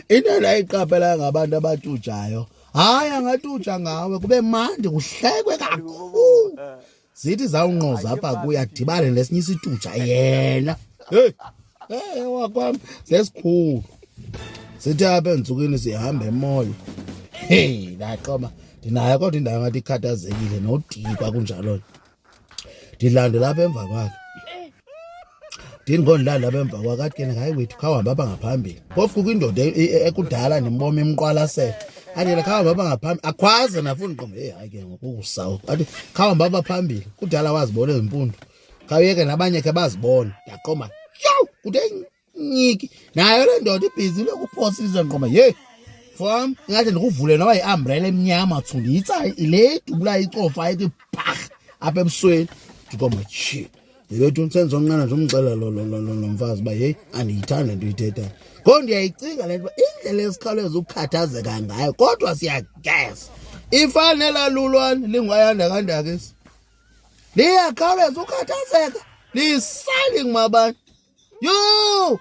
Into endayiqaphelayo ngabantu abatujayo, hayi, angatuja ngawe kube mandi, kuhlekwe kakhulu. Zithi zawunqoza apha kuye, adibane nesinye isituja yena. Heyi, hey, wakwam sesikhulu. Sithi apha entsukwini sihamba emall. Hey, ndaqoma ndinayo kodwa indawo ngathi ikhathazekile nodikwa kunjalo. Ndilandela apha emva kwakhe. Ndini ngondilanda apha emva kwakhe, athi ke, "Hayi wethu, khawuhambe apha ngaphambili." Phofu kukho indoda ekudala ndimboma imqwalasela. Athi yena, "Khawuhambe apha ngaphambili." Akhwaze nafuna uqonda, hey, hayi ke ngoku kusawo. Athi, "Khawuhambe apha phambili." Kudala wazibona ezimpundu. Khawuyeke nabanye ke bazibone. Ndaqoma, yho, kuthe nyiki. Nayo le ndoda ibhizi lokuphosa izwe, ndiqoma, yeyi. Fam, ingathi ndikuvule noba yi-umbrella emnyama tsu, ndiyitsa le dubula icofa ithi pah apha ebusweni. Ndiqoma, tshi. Yebethu senzonqena nje umxelela lo mfazi uba yeyi, andiyithandi le nto uyithethayo. Ngoku ndiyayicinga le nto uba indlela esikhawuleza ukukhathazeka ngayo, kodwa siyageza. Ifana nelaa lulwane lingwayanda kandakisi. Liyakhawuleza ukhathazeka. Lisali ngumabani. Yho!